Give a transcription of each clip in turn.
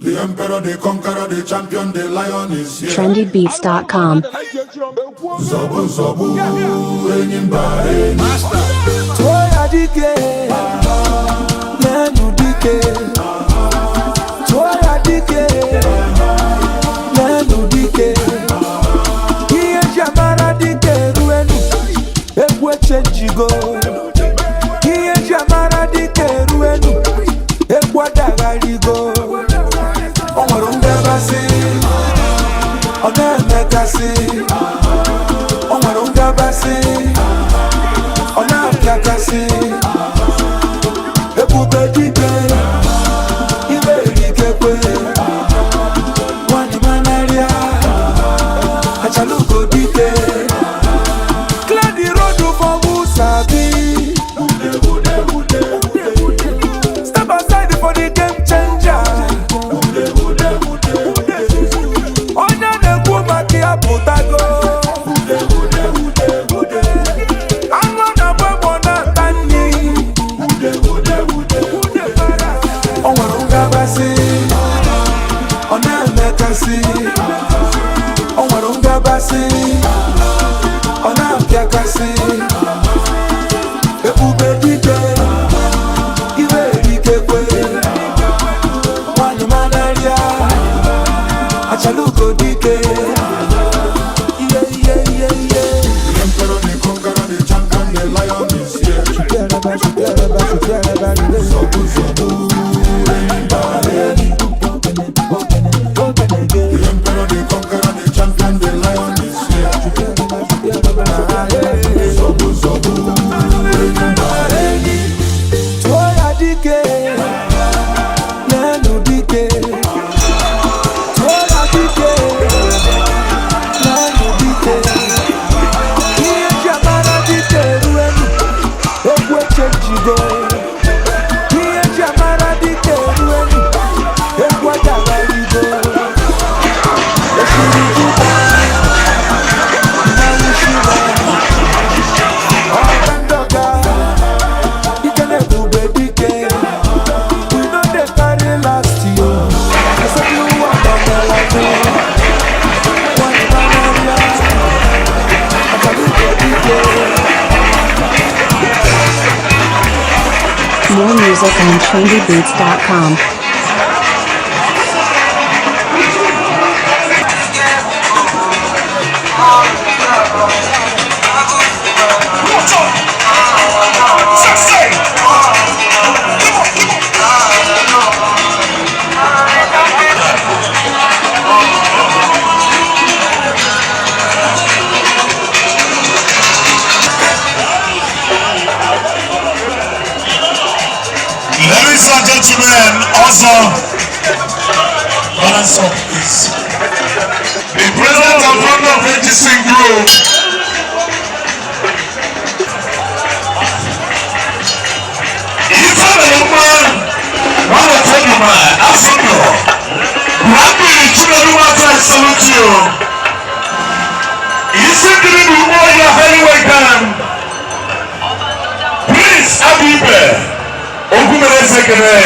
The emperor, the conqueror, the champion, the lion is here. trendybeats.com. Nzọgbu nzọgbu, enyi mba enyi. Tụọ ya dike, n'enu dike. Tụọ ya dike, n'enu dike. Ihe eji amara dike eruenu, egwu echenjigo. Ihe eji amara dike eruenu, egwu adagharigo. O nwere ngabasị, ọ na-emekasị. O nwere ngabasị, ọ na-apịakasị. Ebube dike, ibe erikekwe. Nwanyị manarịa, achalugo dike. Clear the road for who sabi. Step aside for the game changer. Onye na-ekwu maka ya pụtago. Anụ na-agba egbe na-ata nri. O nwere ngabasị, ọ na-emekasị. O nwere ngabasị, ọ na-apịakasị. Ebube dike, ibe erikekwe. Nwanyị manarịa, achalugo dike. Iye iye iye iye. The emperor, the conqueror, the champion, the lion is here. Nzọgbu nzọgbu, enyi mba enyi. The emperor, the conqueror, the champion, the lion is here. Nzọgbu nzọgbu, enyi mba enyi. Tụọ ya dike, n'enu dike. Tụọ ya dike, n'enu dike. Ihe eji amara dike eruenu, egwu echenjigo. Ihe eji amara dike eruenu, egwu adagharigo. Esiri jụba, mmanwụ shima. Ọga ndọga, ike na-ebube dike. We no dey carry last yo. Except you want to One banana, Achalugo dike. More music on trendybeats.com. Ladies and gentlemen, also, balance up, please. The president and founder of AGC Group, Ife Mma, one of them, Africa, Rabbi Chinedu Mata, I salute you. Isi ndiri n'ugbo ya very welcome. Prince Abibe, Ogumere Sekere,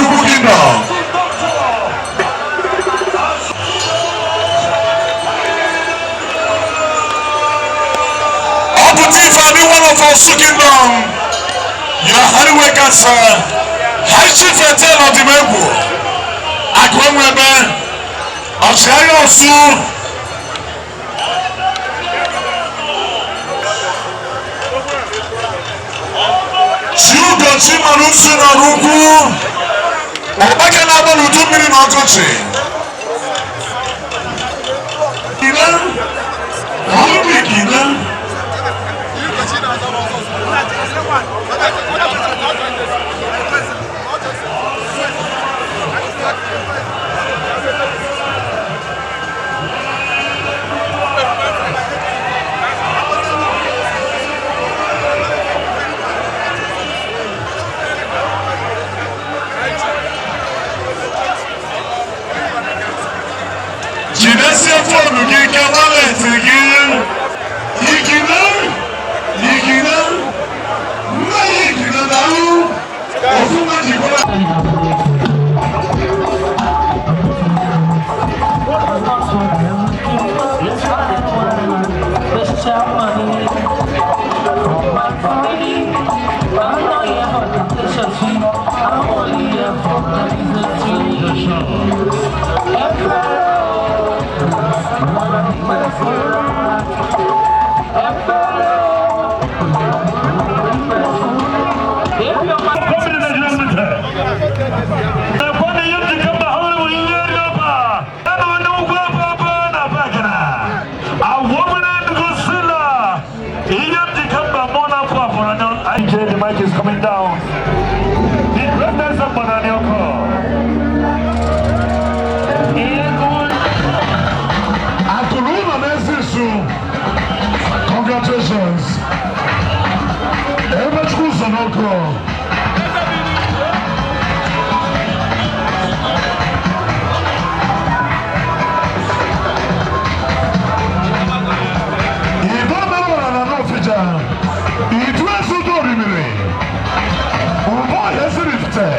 Ugwu Kingdom. Ọpụta ife abi one of Osu Kingdom. You are highly welcome, sir. High Chief Eten Odimegwu. Akwenwebe. Ọchịagha Osu. Chiugochi mara usu n'ọrụ ukwu. Ọgbake na-agba n'udu mmiri na ọkọchị. Ire. Ọlụmik ire. Jidesie phone gị ike, wallet gị. Igide, igide, nne ya igide daalụ. Ọfụma jikwara. Ifite,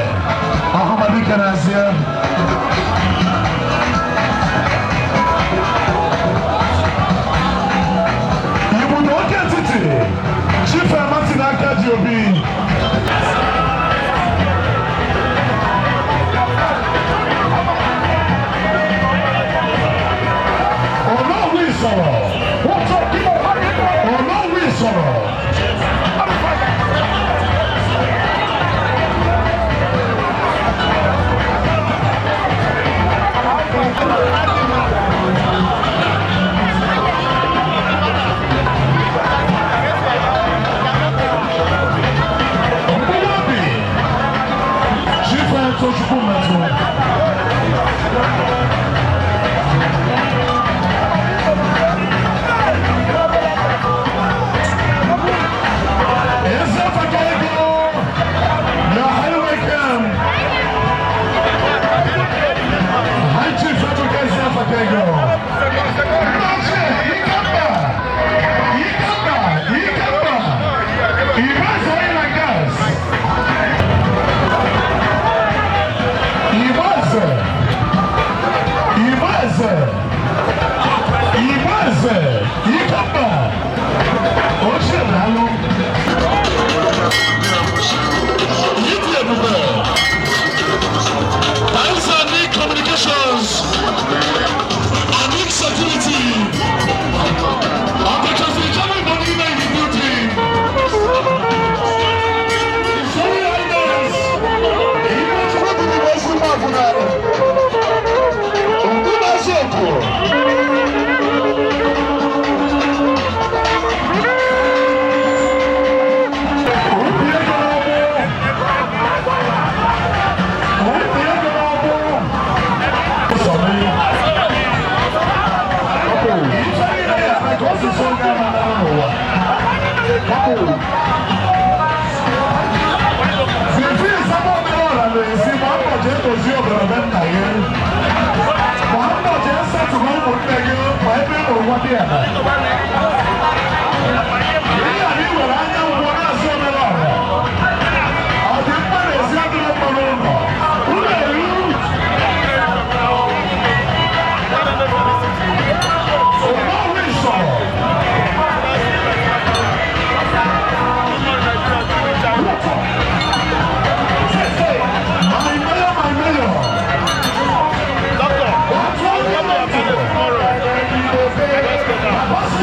Ọhamadike n'ezie. Ibudo oke etiti, Chief Martin Akaji Obi. Olóòwú ìsọ̀rọ̀. Olóòwú ìsọ̀rọ̀. Mkpụrụ Chief Tochukwu Mmetụ. Eze Fakego, your highway camp. High Chief Ebuka Eze Fakego. Nnachi, Ikemba, Ikemba, Ikemba. Igbe oil and gas. Igbe eze. Igbe eze. Igbe eze. Ikemba. Ochie daalụ. Yidi Ebube, Tanzania Communications and Insecurity, Ọkachasị German Body in the building. Sorry, Highness. Igwe Chukwu dị n'igwe ezigbo ọbụla. Ndị na-ezi okwu. Obi ego n'ọgbọ. Obi ego n'ọgbọ. Sọ̀rọ̀. Ife niile ya eme ka osisi oge ama n'ala n'ụwa. Fifi Nsaba Omelora na-esi gbaa mbọ jee dozie obodo be nna gị. Gbaa mbọ jee setụrụ ụmụnne gị ma ebe ị mụrụ nwa dị ala. Ihe a na ị were anya ngwọ na-asị Omelora. Ọ dị mma na ezi adịghị mma n'ụlọ. Ụlọ eru. Olórí ìsọ̀rọ̀. My mayor, my mayor. Doctor, What's wrong with you? tomorrow. Baba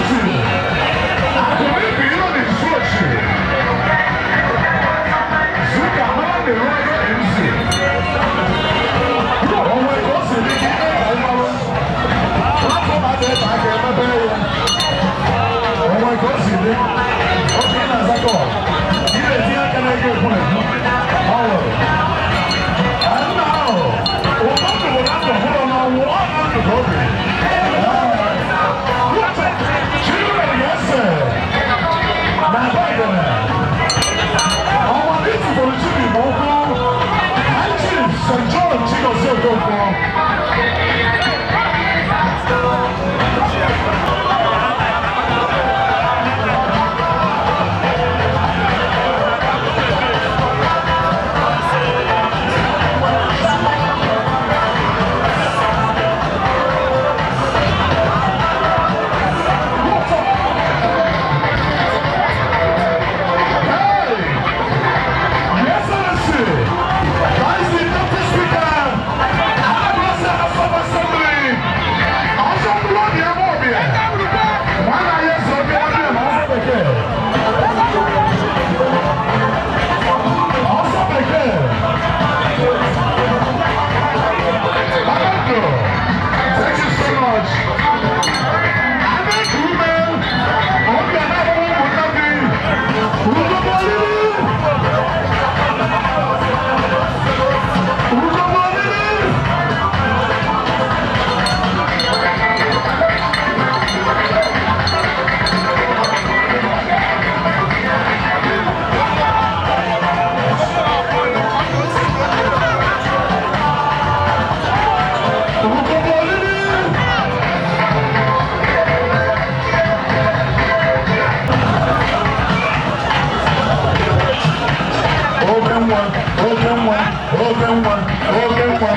Oke nwa, oke nwa,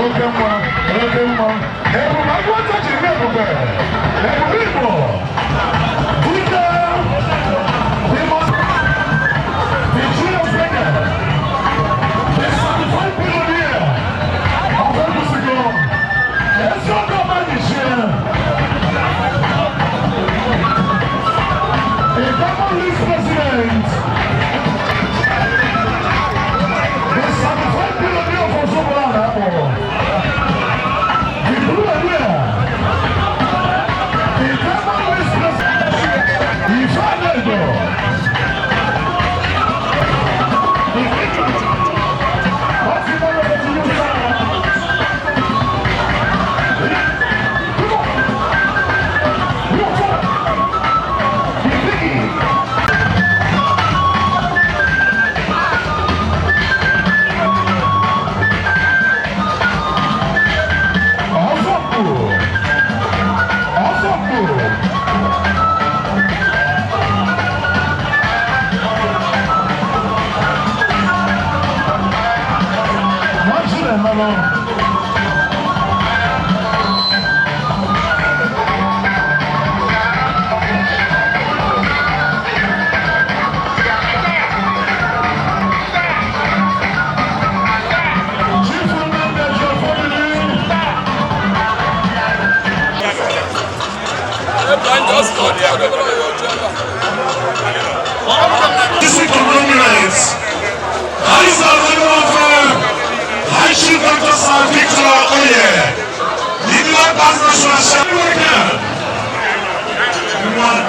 oke nwa, oke nwa. Ebube agwọta jiri ebube. Ebube Igbo. Dike, the most, the Chiefenge, the certified billionaire of Ekwusigo. Eziokwu ọma Nijie. The Cameroonese president, the certified billionaire of Ozobola Apple, the billionaire, the Cameroonese president, Ifeanyi. Ọsọpụ! Ọsọpụ! Wọ́n ṣì lè lọ. Chief Nnamdi Ejiofor. District conglomerates. High Chief Dr. Sir Victor Oye, the England Pass National Champion. One.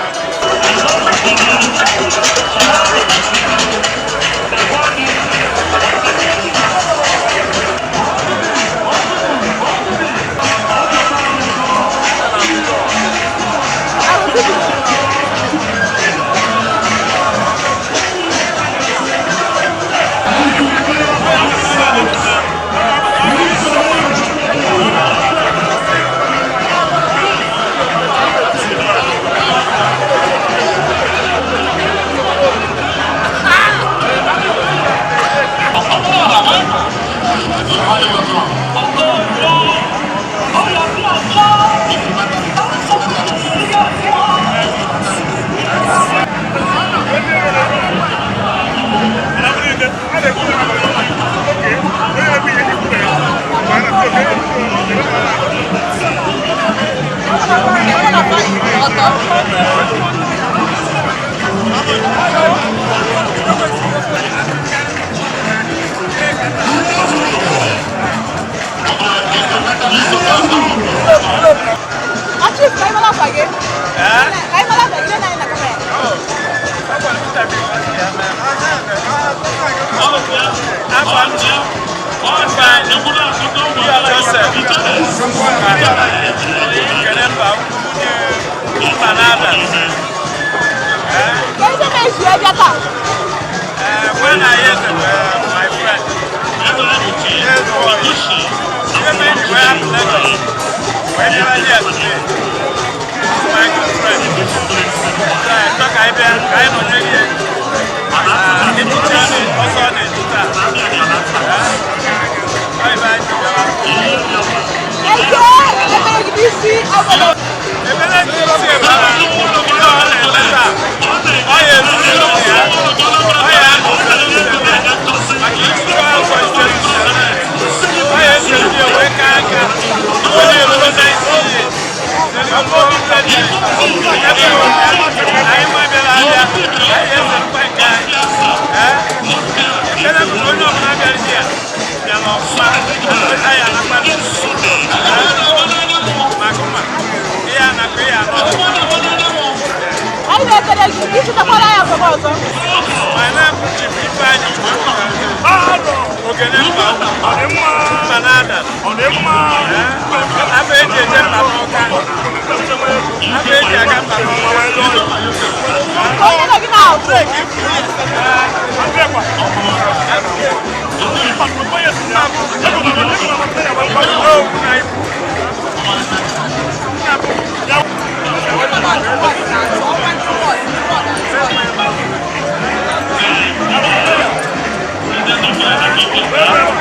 When I hear them, my friend, yes, boy, even when I'm Lagos, when you are here today, my good friend, so I talk, I be, I know here, it's also on the guitar. Bye bye. Ebele ti si ebele, ọ na-eleta, ọ ya eru ya, ọ ya maka ikuku afọ ise ọ ya esi ya wee ka aka, ọ na-erube na isi ihe. Ọ bụ obi ebe anyị nwa bịara abịa, anyị eserukwa nke anyị. Ekpere bụ na onye ọbụla bịara here bịara ọfụma, anyị anakwa maka mma ihe anakwa ihe anọ. Anyị na-ekele gị ịchụtakwara ya ọzọ ọzọ. My name is Chief Ifeanyi Ogene mba mba na-ada. Afọ eji eje mba n'Ọka. Afọ eji aga mba n'Ọka. Onye nọ gị n'azụ. Thank you.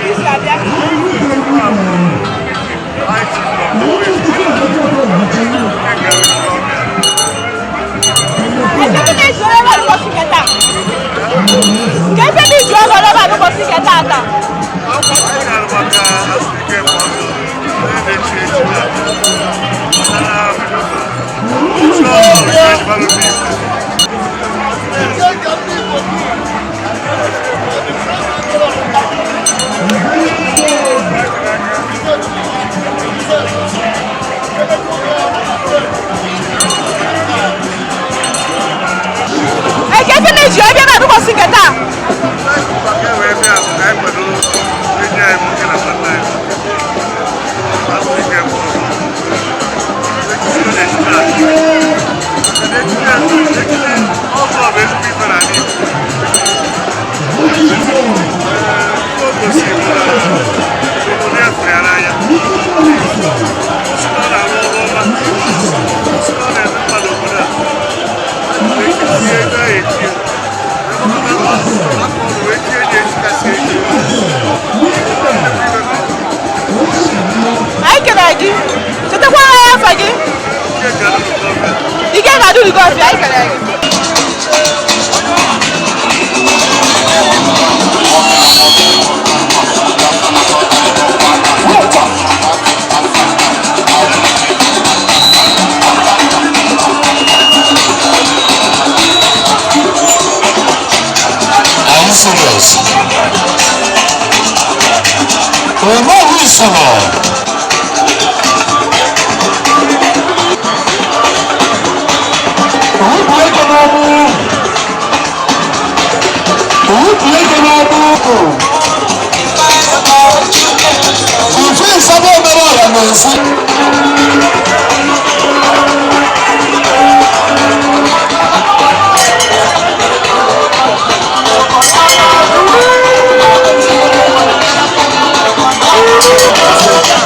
Ebe isi abịa. Ngozi, anyị kelere gị. Are you serious? Onowu Isolo. Owupu ego n'ọmụ. Owupu ego n'ọmụ. Ife ịsaba obere ọra n'ezi.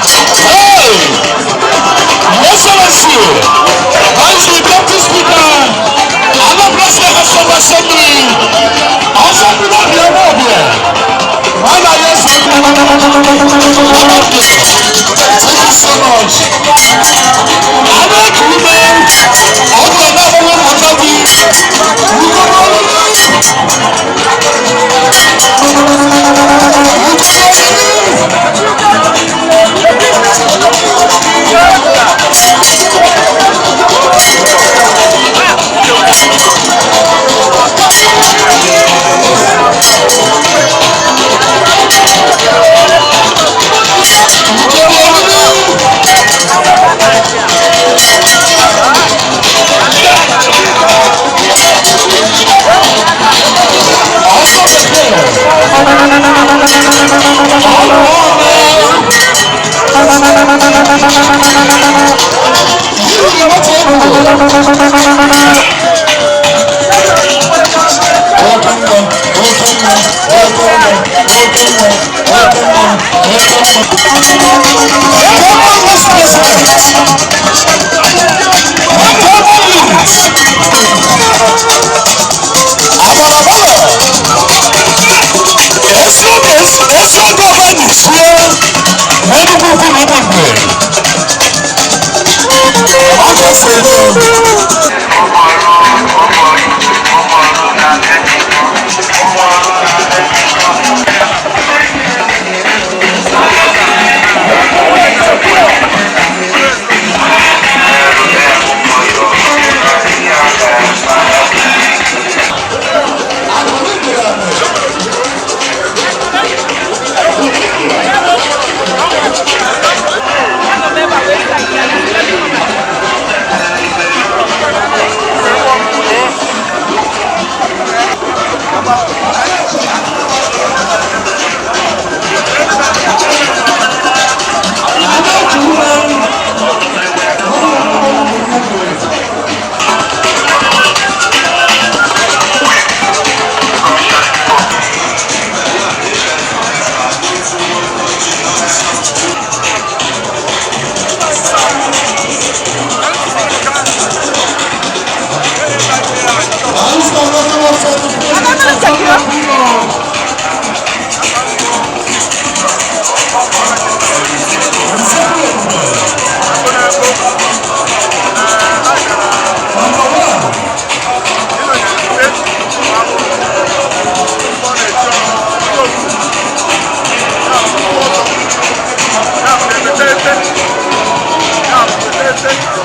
Hey! Excellency, Vice the Deputy Speaker, Anambra State House of Assembly, Assembly of the Amobia, Mana yes, thank you so much. Adekunle, ọkọ̀ náà wọ́n mọ̀ náà Adamları çekiyor.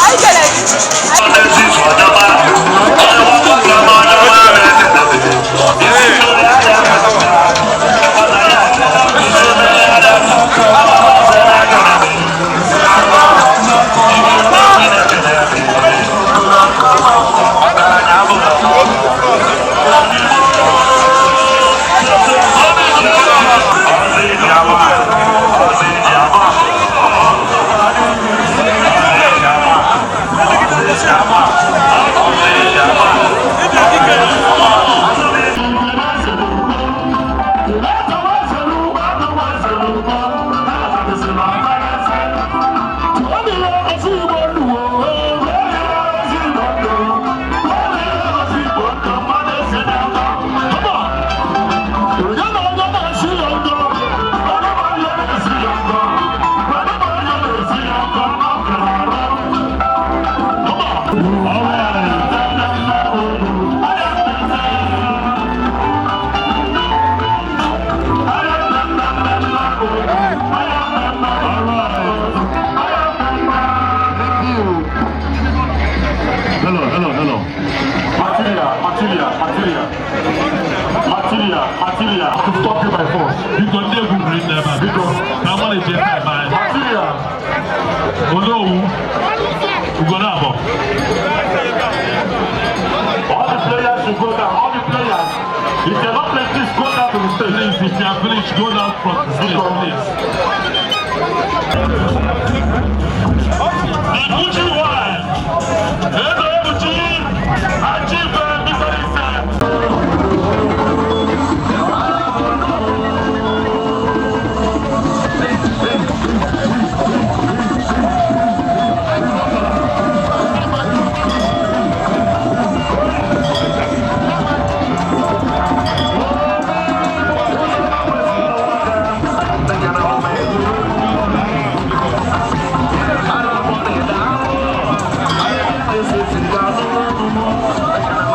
Anyị kelere gị. Thank Material, material, material, material. To stop you by force. Biko, ndị egwu buru nne ebe a, biko, ka a malite time anyị. Material. Onowu, Ugonabo. All the players should go down. All the players. If you're not playing, please go down to the stage. Please, if you are finished, go down from the stage, please. The Gucci wine. Eze Ebuchi, Achieve Mr. Ise. Thank you.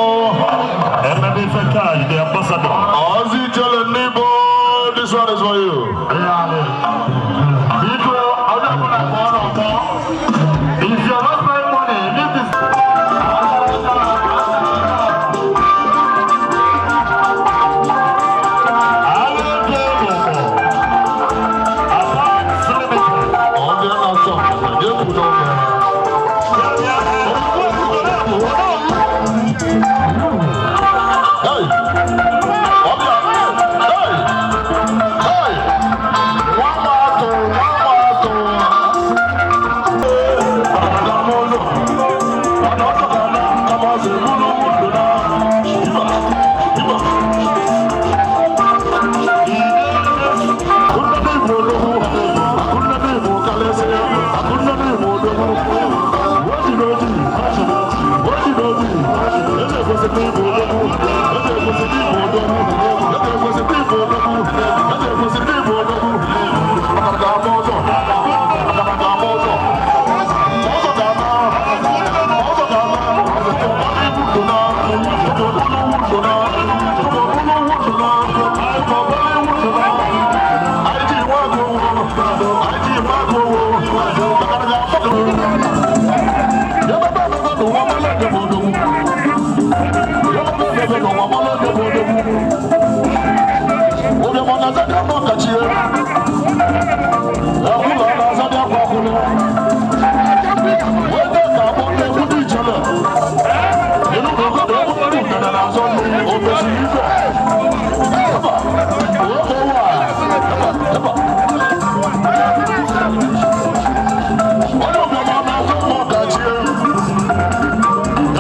Emebe Ifeanyi, the ambassador. Ozzy Jele Nibo, this one is for you. Biko, onye ọbụla kpọọ n'ụtọ. If you are not spending money, leave this. Onye na-asọ, onye kwụ n'ọnụ. Hey! Ọbịa! Hey! Hey! Nwa m atụ, nwa m atụ. Ọdọ m ụzọ. Ọdọ ọsọ ga na, kama ọ sị bụrụ ndụ na. Iba, iba. Akụnna n'Igbo odogwu, akụnna n'Igbo kalịsịa, akụnna n'Igbo odogwu. Oji n'oji, oji n'oji, eze kwesịrị ịbụ odogwu, eze kwesịrị ịbụ odogwu, eze kwesịrị ịbụ odogwu, eze kwesịrị ịbụ odogwu. Ọkara ga-agba ọzọ, ọkara ga-agba ọzọ, ọzọ ga-ama, ọzọ ga-ama, ọ ibu ndụ na, ụmụ ndụ na, ụmụ ndụ na, ụmụ ndụ na. Onye ọbụla na-azọ mmụọ gachie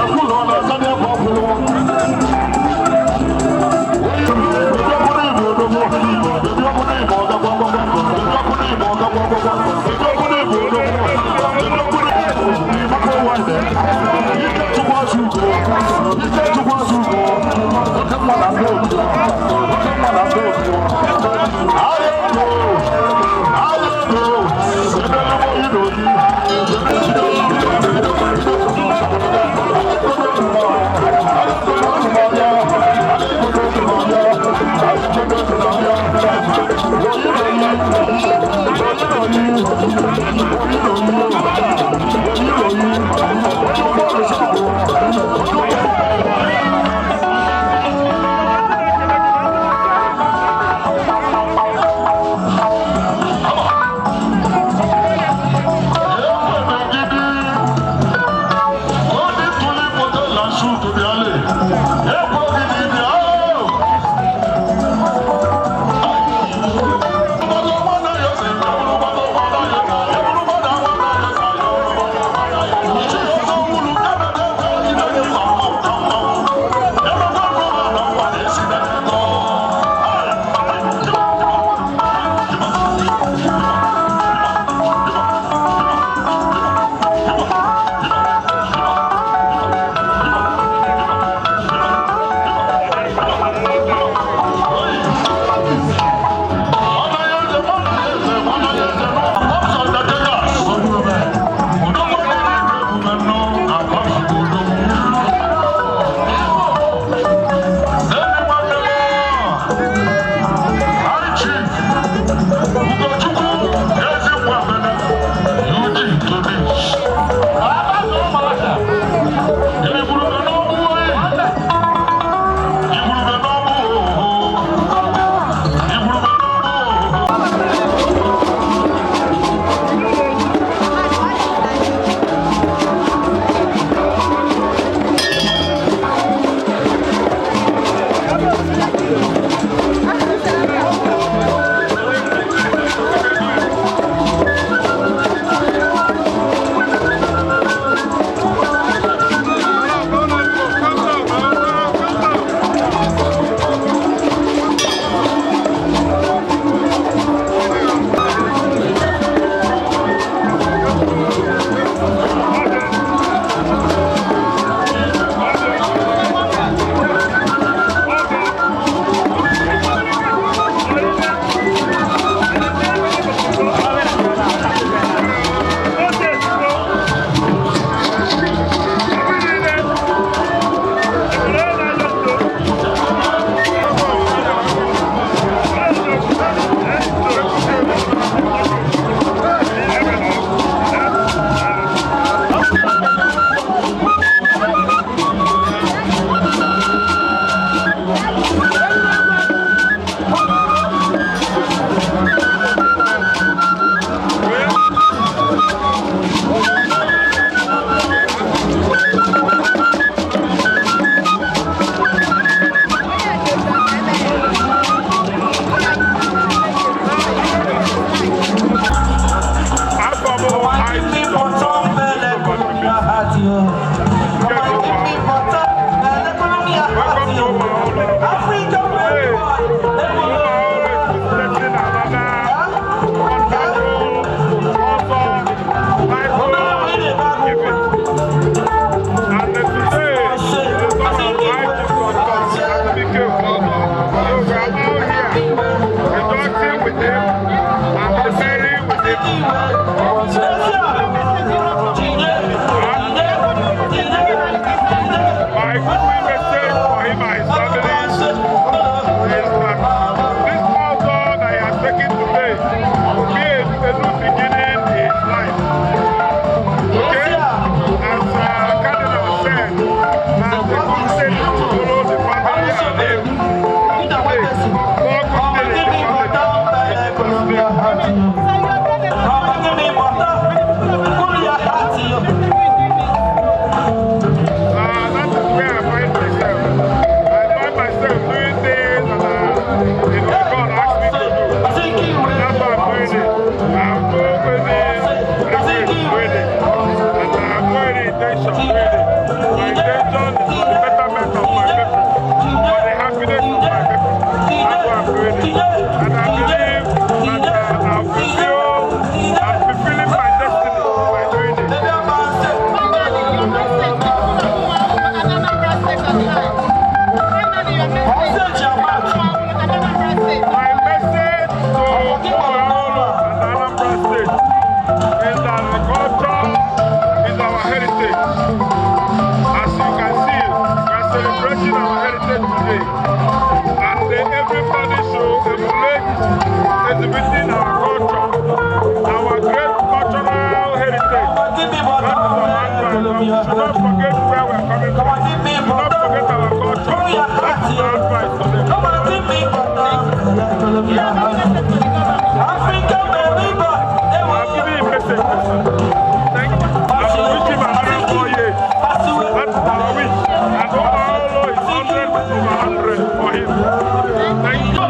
ekwulọ na-aza n'ebe ọkwụlụ My goodwill message for him and his family is that this milestone that he has taken today will be a new beginning in his life. Okay? As Cardinal said, that the good thing is to follow the family and him. Today, more good thing in the family is to stay. That is where I find myself. I find myself doing things that God asked me to do. And that's why I'm doing it. I have no any regret doing it. And I have no any intention doing it. My intention is for the betterment of my people, for the happiness of my people. That's why I'm doing it. And I believe that I'm fulfilling my destiny by doing it. My message to Umuahulu and Anambra State is that the culture is our heritage. As you can see, we are celebrating our heritage today. And everybody should emulate exhibiting our culture, our great cultural heritage. That is our advice. And we should not forget where we are coming from. We should not forget our culture. That is my advice to them. I'm giving a message. Thank you. I'm wishing another 4 years. That is our wish. And Umuahulu is 100 over 100 for him. Thank you.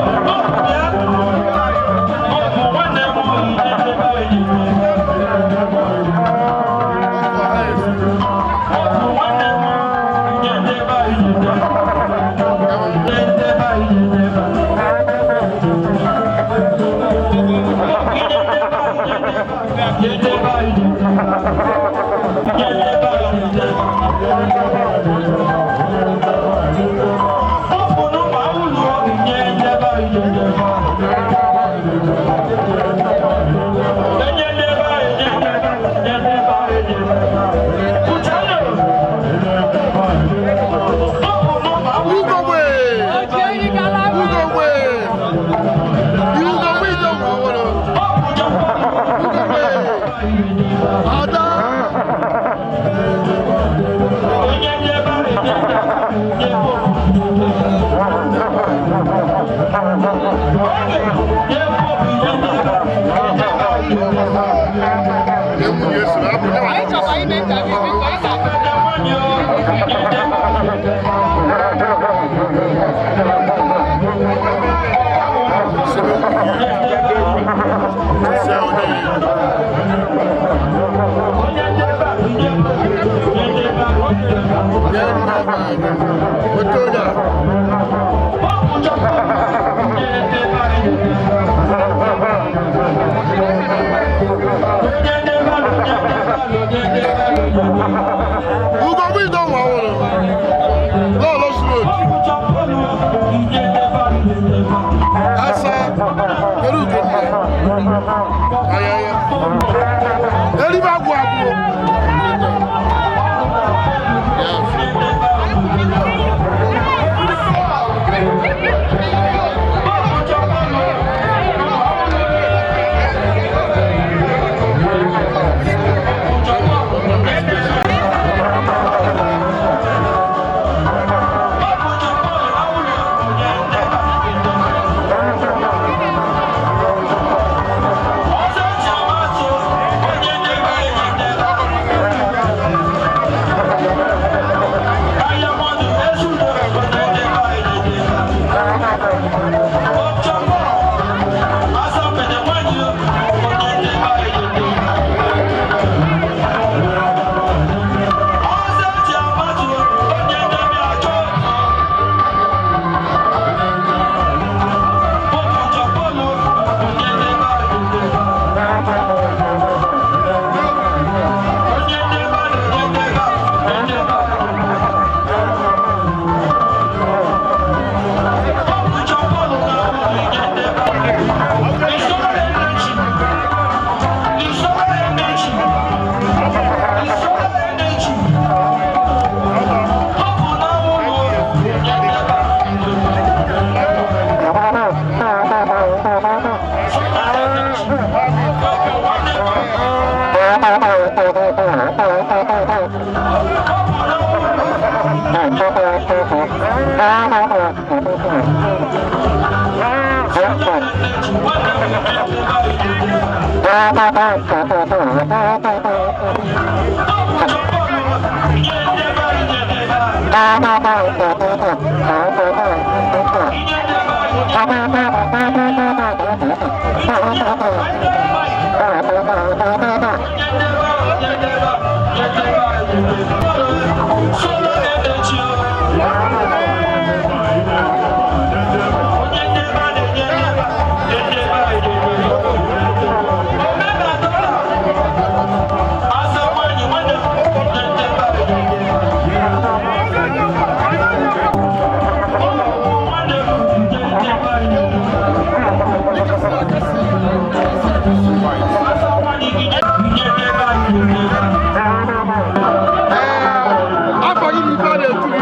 Afọ gị bụ ife a na-etu gị.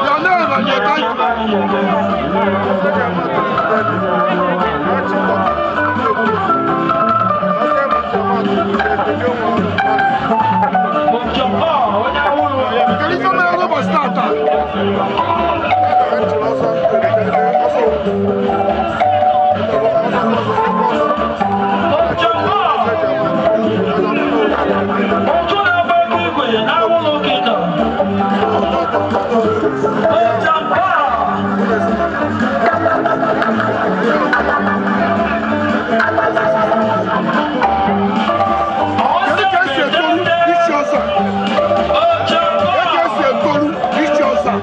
Your name and your title. Kedu ife mere n'ụbọchị tata? Kedu ka esi etoru ichi ọsọ? Kedu ka esi etoru ichi ọsọ?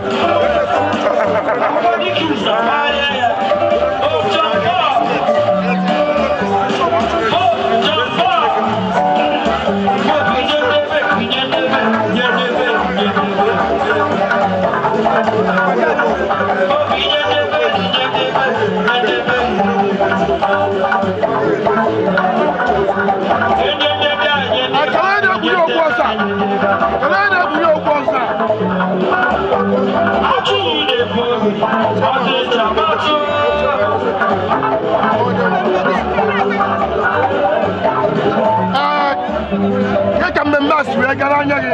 Akara na-egwuri okwu ọsọ a. Akara na-egwuri okwu ọsọ a. Ee, ihe ka mmemme a si wee gara anya gị.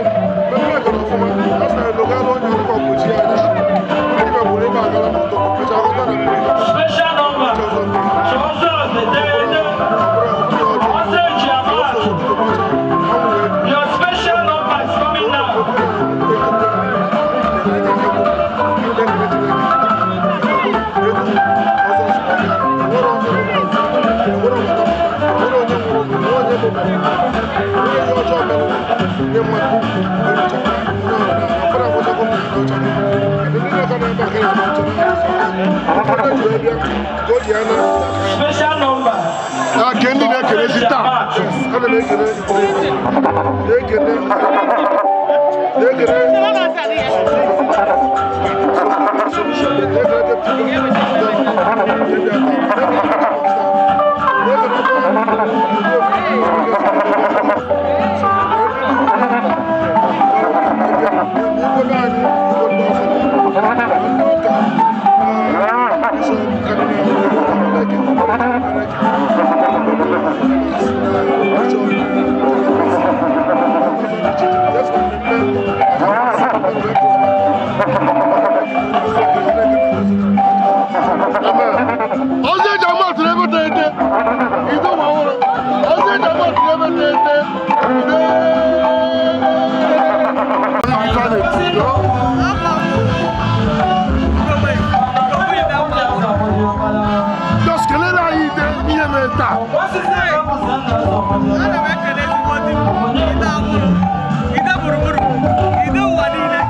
Ah, ke ndị na-ekelezi taa. Ana m ekele na-ekele na-ekele Ọzọ eji ama atụrụ ebe teghete. Ido nwa ọhụrụ. Ọzọ eji ama atụrụ ebe teghete. Ido. Just kelere anyị ide ihe mere taa. Ana m ekele ezigbo di m, ide awụrụ, ide gburugburu, ide ụwa niile.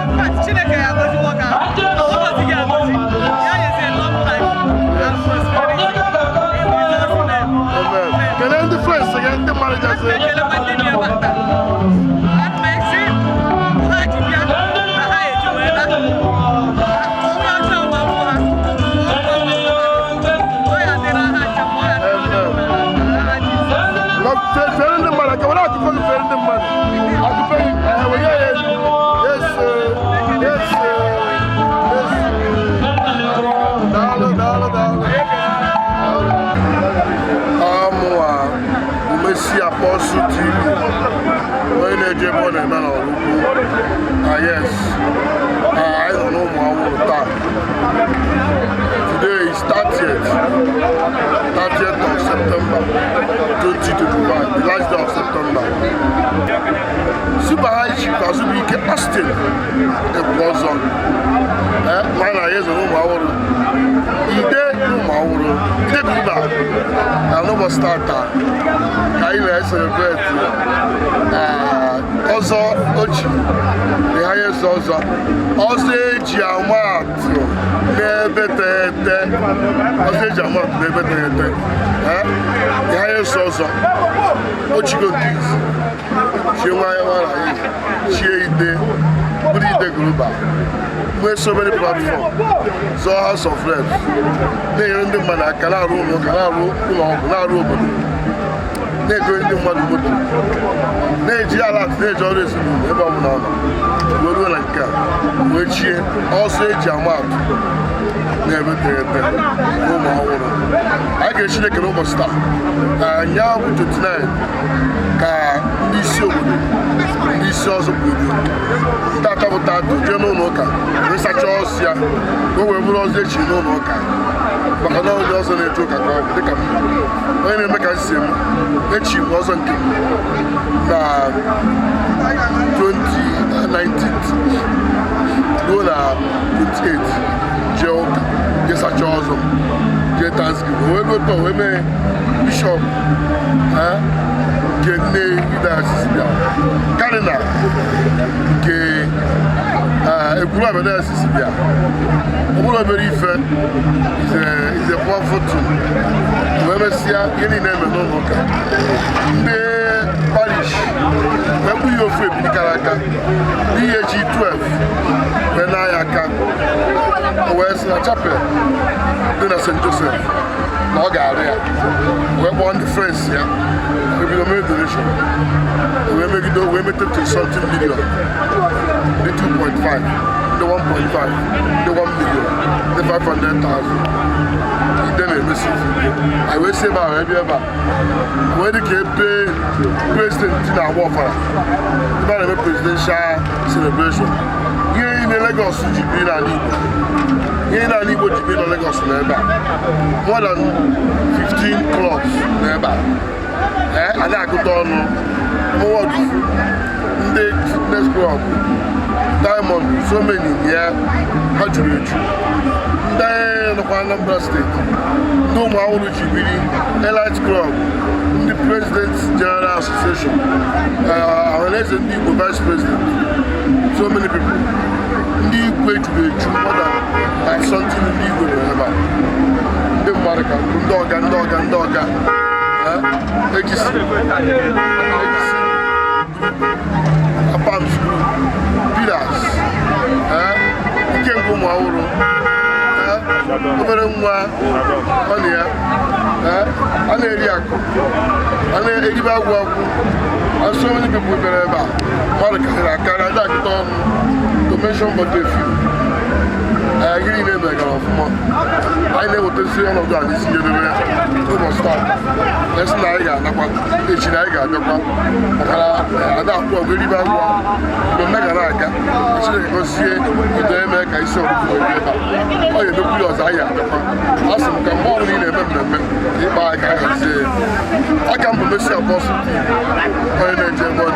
In fact, Chineke ya agọzi nwoke ahụ. Ọ gọzighị agọzi. Ya nyezie long life and prosperity. In Jesus' name. Amen. Kelee ndị friends gị, ndị managers gị. Ekelekwa ndị bi ebe a taa. Ana m esi ha ji bịa na ha eji wee laa. Onye ọjọọ ma mụ ha. Ọkụ ọma mụ ha. Ọ ya dịrị ha ncha, ma ọ ya dịrị onye ọbụla n'aha Jizọs. Fere ndị mmadụ aka, were akụpe gị fere ndị mmadụ. Akụpe gị, ehe, were ya elu. Yes, yes, yes. Daalụ, daalụ, daalụ. Amụwa ume Messi Apostle TV, onye na-eje ebe ọ na-eme n'ọrụ ukwu. Ah yes, ah, anyị nọ n'ụmụ awụrụ taa. Today is 30th of September 2025, the last day of September. Super High Chief Azubike Austin Ekwuọzọ, nwa na ya eze n'ụmụ awụrụ, ide ụmụ awụrụ, ide guruba na n'ụbọchị tata ka anyị na-ecelebrate ọzọ ochi, the highest ọzọ, ọzọ eji ama atụ n'ebe teghete, ọzọ eji ama atụ n'ebe teghete, the highest ọzọ ochigo nke izi chie nwa ya nwara ya chie ide bụrụ ide guruba, nwee so many platform, zọọ House of Reps, na-enyere ndị mmadụ aka, na-arụ ụlọ ụka, na-arụ ụlọ ọgwụ, na-arụ obodo, na-egonye ndị mmadụ moto, na-eji ala atụ, na-eji ọrụ ezinụlọ ebe ọ bụla ọ nọ, wee ruo na nke a wee chie ọsọ eji ama atụ na-ebe teghete n'ụmụ ọhụrụ. Anyị ga-echi Chineke n'ụbọchị taa anya bụ 29 ka ndị isi obodo, ndị isi ọzọ kwuru tata bụ tata jee n'ụlọ ụka wee sachaa ọsọ ya ka o wee bụrụ ọzọ echi n'ụlọ ụka, maka na onye ọzọ na-eje ụka ka ọ bụ. Dịka m, onye na-eme ka m si eme, echi m ọzọ nke m na 2019 ruo na 28, jee ụka, jee sachaa ọzọ, jee Thanksgiving, wee ruo taa wee mee bishọp nke Nnewi Diocese bịara, cardinal nke Ekwulọbịa Diocese bịa. Ọ bụrụ obere ife, is a powerful tool. Wee mesịa ihe niile eme n'ụlọ ụka, ndị parish wee kpụ ya ofu ebili kara aka n'ihe ji 12 wee na ya aka, o wee sị na chapel dị na St. Joseph na ọ ga-arụ ya, wee kpọọ ndị friends ya, wee bido mee donation, wee megide wee mete to something million, ndị 2.5, ndị 1.5, ndị 1 million, ndị 500,000. Ide na-emesi ife anyị wee si ebe a wee bịa ebe a wee dị ka ebe president na-agba ọfara, ebe a na-eme presidential celebration. Ihe niile Lagos ji biri n'ala Igbo, ihe n'ala Igbo ji biri na Lagos na ebe a, more than 15 clubs na ebe a. Ee, a na-agụta ọnụ wọdụ, ndị fitness club, Diamond, so many ya, ha juru eju. Ndị nọkwa Anambra Steeti, ndị ụmụ ahụrụ ji biri, Elite Club, ndị President General Association, Ọhaneze Ndị Igbo Vice President, so many people, ndị igwe juru eju, more than like something ndị igwe nọ ebe a. Ndị mmadụ ka ndị ọga, ndị ọga, ndị ọga, ejisi ejisi, Apams Group, Pillars, Ikenga ụmụ ahụrụ, obere nwa ọ na ya a na-eri akụ, a na-eribe agwụ agwụ, and so many people bịara ebe a. Mmadụ karịrị akarị, ada akụta ọnụ to mention but a few. Ee, gịnị na-eme gara ọfụma. Anyị na-ewetazi ọnọdụ a n'isi njedebe ụbọchị taa, esi na anyị ga-anakwa echi, na anyị ga-abịakwa, maka na ada akwụ ọgụ eribe agwụ, mmemme ga na-aga. Chineke gozie ide eme ka isi ọgụgụ wee ebe a, ọ ga-emekwu ya ọzọ, anyị abịakwa. A sị m ka mgbe ọbụla ị na-eme mmemme ka ịkpa anyị ka anyị hazie ya. Aka m bụ Messi Apostle TV, onye na-eje ebe ọ